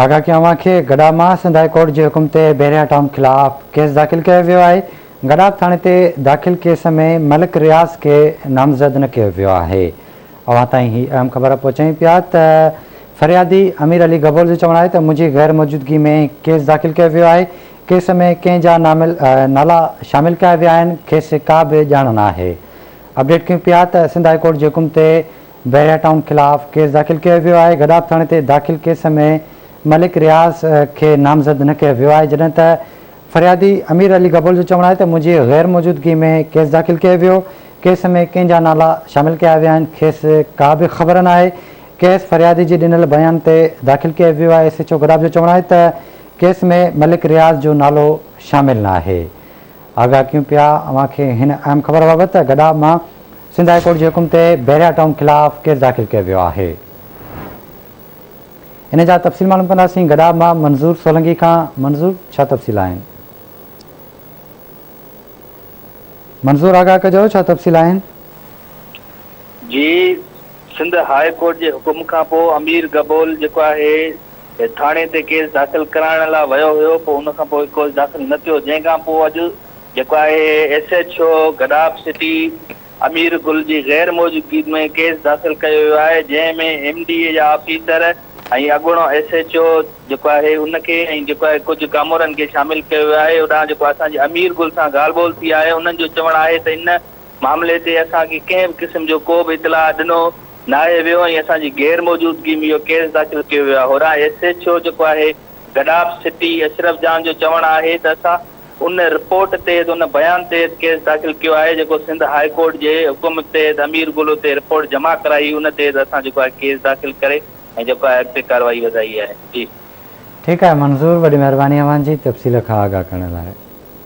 آگاهه ڪيون اوهان کي گڏاپ مان سنڌ هاء ڪورٽ جي حڪم تي بحريا ٽائون خلاف ڪيس داخل ڪيو ويو آهي، گڏاپ ٿاڻي تي داخل ڪيس ۾ ملڪ رياض کي نامزد نه ڪيو ويو آهي. اوهان تائين هي اهم خبر پهچايون پيا ته فريادي امير علي گبول جو چوڻ آهي ته منهنجي غير موجودگي ۾ ڪيس داخل ڪيو ويو آهي، ڪيس ۾ ڪنهن جا نالا شامل ڪيا ويا آهن کيس ڪا به ڄاڻ ناهي. اپڊيٽ ڪيون پيا ته سنڌ هاء ڪورٽ جي حڪم تي بحريا ٽائون خلاف ڪيس داخل ڪيو ويو آهي، گڏاپ ٿاڻي تي داخل ڪيس ۾ ملڪ رياض کي نامزد نه ڪيو ويو آهي، جڏهن ته فريادي امير علي گبول جو چوڻ آهي ته منهنجي غير موجودگي ۾ ڪيس داخل ڪيو ويو، ڪيس ۾ ڪنهن جا نالا شامل ڪيا ويا آهن کيس ڪا به خبر ناهي، ڪيس فريادي جي ڏنل بيان تي داخل ڪيو ويو آهي، ايس ايڇ او گڏاپ جو چوڻ آهي ته ڪيس ۾ ملڪ رياض جو نالو شامل ناهي. آگاهه ڪيون پيا اوهان کي هن اهم خبر بابت ته گڏاپ مان سنڌ هاء ڪورٽ جي حڪم تي بحريا ٽائون خلاف ڪيس داخل ڪيو ويو آهي. ان جا تفصيل معلوم ڪنداسين گڏاپ مان منظور سولنگي کان منظور ڇا تفصيل آهن؟ منظور آگاهه ڪجو ڇا تفصيل آهن؟ جي سنڌ هاء ڪورٽ جي حڪم کان پوء امير گبول جيڪو آهي ٿاڻي تي ڪيس داخل ڪرائڻ لاء ويو هيو پوء ان کان پوء ڪيس داخل نه ٿيو جنهن کان پوء اڄ جيڪو آهي S H O Gadap city Amir Gul جي غير موجودگي ۾ ڪيس داخل ڪيو ويو آهي جنهن ۾ ايم ڊي اي جا آفيسر ۽ اڳوڻو ايس ايڇ او جيڪو آهي ان کي ۽ جيڪو آهي ڪجهه ڪامورن کي شامل ڪيو ويو آهي هوڏانهن جيڪو اسان جي امير گل سان ڳالهه ٻولهه ٿي آهي انهن جو چوڻ آهي ته ان معاملي تي اسان کي ڪنهن به قسم جو ڪو به اطلاع ڏنو ناهي ويو ۽ اسان جي غير موجودگي ۾ اهو ڪيس داخل ڪيو ويو آهي هوڏانهن ايس ايڇ او جيڪو آهي گڏاپ سٽي اشرف جان جو چوڻ آهي ته اسان ان رپورٽ تحت ان بيان تحت ڪيس داخل ڪيو آهي جيڪو سنڌ هاء ڪورٽ جي حڪم تحت امير گل اتي رپورٽ جمع ڪرائي ان تحت اسان جيڪو آهي ڪيس داخل ڪري ۽ جيڪو آهي اڳتي ڪارروائي وڌائي آهي جي. ٺيڪ آهي منظور وڏي مهرباني اوهان جي تفصيل کان آگاهه ڪرڻ لاء.